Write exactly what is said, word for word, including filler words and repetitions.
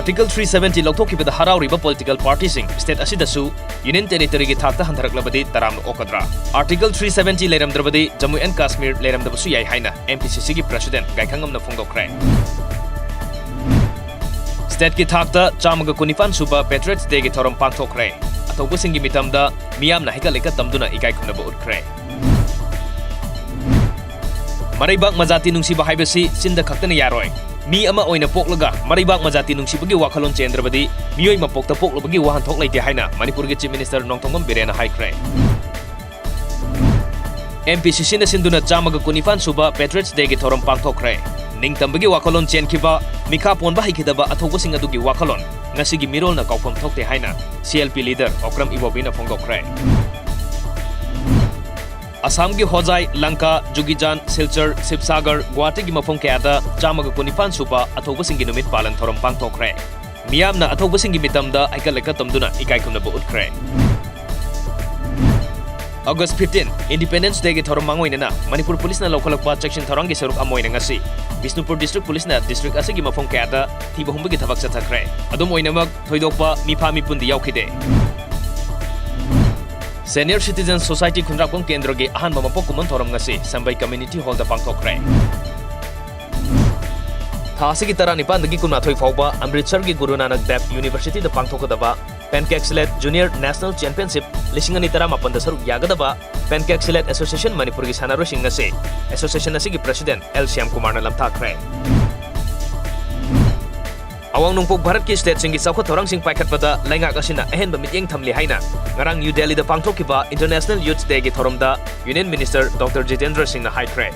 Article three seventy ꯂꯧꯊꯣꯛꯈꯤꯕꯗ ꯍꯔꯥꯎꯔꯤꯕ political partyꯁꯤꯡ state ꯑꯁꯤꯗꯁꯨ Union Territoryꯒꯤ ꯊꯥꯛꯇ ꯍꯟꯊꯔꯛꯂꯕꯗꯤ ꯇꯔꯥꯝꯅ ꯑꯣꯛꯀꯗ꯭ꯔꯥ? Article three seventy ꯂꯩꯔꯝꯗ꯭ꯔꯕꯗꯤ Jammu and Kashmir ꯂꯩꯔꯝꯗꯕꯁꯨ ꯌꯥꯏ ꯍꯥꯏꯅ MPCCꯒꯤ president ꯒꯥꯏꯈꯪꯉꯝꯅ ꯐꯣꯡꯗꯣꯛꯈ꯭ꯔꯦ꯫ Stateꯀꯤ ꯊꯥꯛꯇ ꯆꯥꯝꯃꯒ ꯀꯨꯟꯅꯤꯄꯥꯟ ꯁꯨꯕ Patriots Dayꯒꯤ ꯊꯧꯔꯝ ꯄꯥꯡꯊꯣꯛꯈ꯭ꯔꯦ꯫ ꯑꯊꯧꯕꯁꯤꯡꯒꯤ ꯃꯤꯇꯝꯗ ꯃꯤꯌꯥꯝꯅ ꯍꯩꯀꯠ ꯂꯩꯀꯠ ꯇꯝꯗꯨꯅ ꯏꯀꯥꯏ ꯈꯨꯝꯅꯕ ꯎꯠꯈ꯭ꯔꯦ꯫ ꯃꯔꯩꯕꯥꯛ ꯃꯖꯥꯇꯤ ꯅꯨꯡꯁꯤꯕ ꯍꯥꯏꯕꯁꯤ ꯆꯤꯟꯗ ꯈꯛꯇꯅ ꯌꯥꯔꯣꯏ꯫ ꯃꯤ ꯑꯃ ꯑꯣꯏꯅ ꯄꯣꯛꯂꯒ ꯃꯔꯩꯕꯥꯛ ꯃꯖꯥꯇꯤ ꯅꯨꯡꯁꯤꯕꯒꯤ ꯋꯥꯈꯜꯂꯣꯟ ꯆꯦꯟꯗ꯭ꯔꯕꯗꯤ ꯃꯤꯑꯣꯏ ꯃꯄꯣꯛꯇ ꯄꯣꯛꯂꯨꯕꯒꯤ ꯋꯥꯍꯟꯊꯣꯛ ꯂꯩꯇꯦ ꯍꯥꯏꯅ ꯃꯅꯤꯄꯨꯔꯒꯤ Chief Minister ꯅꯣꯡꯊꯣꯝꯕꯝ ꯕꯤꯔꯦꯟꯅ ꯍꯥꯏꯈ꯭ꯔꯦ꯫ MPCCꯅ ꯁꯤꯟꯗꯨꯅ ꯆꯥꯝꯃꯒ ꯀꯨꯟꯅꯤꯄꯥꯟ ꯁꯨꯕ Patriots Dayꯒꯤ ꯊꯧꯔꯝ ꯄꯥꯡꯊꯣꯛꯈ꯭ꯔꯦ꯫ ꯅꯤꯡꯇꯝꯕꯒꯤ ꯋꯥꯈꯜꯂꯣꯟ ꯆꯦꯟꯈꯤꯕ, ꯃꯤꯈꯥ ꯄꯣꯟꯕ ꯍꯩꯈꯤꯗꯕ ꯑꯊꯧꯕꯁꯤꯡ ꯑꯗꯨꯒꯤ ꯋꯥꯈꯜꯂꯣꯟ ꯉꯁꯤꯒꯤ ꯃꯤꯔꯣꯜꯅ ꯀꯥꯎꯐꯝ ꯊꯣꯛꯇꯦ ꯍꯥꯏꯅ CLP leader ꯑꯣꯀ꯭ꯔꯝ ꯏꯕꯣꯕꯤꯅ ꯐꯣꯡꯗꯣꯛꯈ꯭ꯔꯦ꯫ ꯑꯁꯥꯝꯒꯤ ꯍꯣꯖꯥꯏ, ꯂꯪꯀꯥ, ꯖꯨꯒꯤꯖꯥꯟ, ꯁꯤꯜꯆꯔ, ꯁꯤꯕꯁꯥꯒꯔ, ꯒꯨꯋꯥꯍꯥꯇꯤꯒꯤ ꯃꯐꯝ ꯀꯌꯥꯗ ꯆꯥꯝꯃꯒ ꯀꯨꯟꯅꯤꯄꯥꯟ ꯁꯨꯕ ꯑꯊꯧꯕꯁꯤꯡꯒꯤ ꯅꯨꯃꯤꯠ ꯄꯥꯂꯟ ꯊꯧꯔꯝ ꯄꯥꯡꯊꯣꯛꯈ꯭ꯔꯦ꯫ ꯃꯤꯌꯥꯝꯅ ꯑꯊꯧꯕꯁꯤꯡꯒꯤ ꯃꯤꯇꯝꯗ ꯍꯩꯀꯠ ꯂꯩꯀꯠ ꯇꯝꯗꯨꯅ ꯏꯀꯥꯏ ꯈꯨꯝꯅꯕ ꯎꯠꯈ꯭ꯔꯦ꯫ August fifteen, Independence Dayꯒꯤ ꯊꯧꯔꯝ ꯃꯥꯡꯑꯣꯏꯅꯅ ꯃꯅꯤꯄꯨꯔ ꯄꯨꯂꯤꯁꯅ ꯂꯧꯈꯠꯂꯛꯄ ꯆꯦꯛꯁꯤꯟ ꯊꯧꯔꯥꯡꯒꯤ ꯁꯔꯨꯛ ꯑꯃ ꯑꯣꯏꯅ ꯉꯁꯤ ꯕꯤꯁꯅꯨꯄꯨꯔ District ꯄꯨꯂꯤꯁꯅ district ꯑꯁꯤꯒꯤ ꯃꯐꯝ ꯀꯌꯥꯗ ꯊꯤꯕ ꯍꯨꯝꯕꯒꯤ ꯊꯕꯛ ꯆꯠꯊꯈ꯭ꯔꯦ꯫ ꯑꯗꯨꯝ ꯑꯣꯏꯅꯃꯛ, ꯊꯣꯏꯗꯣꯛꯄ ꯃꯤꯐꯥ ꯃꯤꯄꯨꯟꯗꯤ ꯌꯥꯎꯈꯤꯗꯦ꯫ Senior Citizen Society ꯈꯨꯟꯗ꯭ꯔꯥꯛꯄꯝ ꯀꯦꯟꯗ꯭ꯔꯒꯤ ꯑꯍꯥꯟꯕ ꯃꯄꯣꯛ ꯀꯨꯝꯑꯣꯟ ꯊꯧꯔꯝ ꯉꯁꯤ ꯁꯝꯕꯩ Community Hallꯗ ꯄꯥꯡꯊꯣꯛꯈ꯭ꯔꯦ꯫ ꯊꯥ ꯑꯁꯤꯒꯤ ꯇꯔꯥꯅꯤꯄꯥꯟꯗꯒꯤ ꯀꯨꯟꯃꯥꯊꯣꯏ ꯐꯥꯎꯕ ꯑꯃ꯭ꯔꯤꯠꯁꯔꯒꯤ ꯒꯨꯔꯨ ꯅꯥꯅꯛ ꯗꯦꯕ Universityꯗ ꯄꯥꯡꯊꯣꯛꯀꯗꯕ Pencak Silat Junior National Championship ꯂꯤꯁꯤꯡ ꯑꯅꯤ ꯇꯔꯥꯃꯥꯄꯟꯗ ꯁꯔꯨꯛ ꯌꯥꯒꯗꯕ Pencak Silat Association ꯃꯅꯤꯄꯨꯔꯒꯤ ꯁꯥꯟꯅꯔꯣꯏꯁꯤꯡ ꯑꯁꯤ association ꯑꯁꯤꯒꯤ president ꯑꯦꯜ ꯁ꯭ꯌꯥꯝ ꯀꯨꯃꯥꯔꯅ ꯂꯝꯊꯥꯈ꯭ꯔꯦ꯫ ꯑꯋꯥꯡ ꯅꯣꯡꯄꯣꯛ ꯚꯥꯔꯠꯀꯤ stateꯁꯤꯡꯒꯤ ꯆꯥꯎꯈꯠ ꯊꯧꯔꯥꯡꯁꯤꯡ ꯄꯥꯏꯈꯠꯄꯗ ꯂꯩꯉꯥꯛ ꯑꯁꯤꯅ ꯑꯍꯦꯟꯕ ꯃꯤꯠꯌꯦꯡ ꯊꯝꯂꯤ ꯍꯥꯏꯅ ꯉꯔꯥꯡ ꯅ꯭ꯌꯨ ꯗꯦꯜꯂꯤꯗ ꯄꯥꯡꯊꯣꯛꯈꯤꯕ International Youth Dayꯒꯤ ꯊꯧꯔꯝꯗ Union Minister Doctor ꯖꯤꯇꯦꯟꯗ꯭ꯔ ꯁꯤꯡꯅ ꯍꯥꯏꯈ꯭ꯔꯦ꯫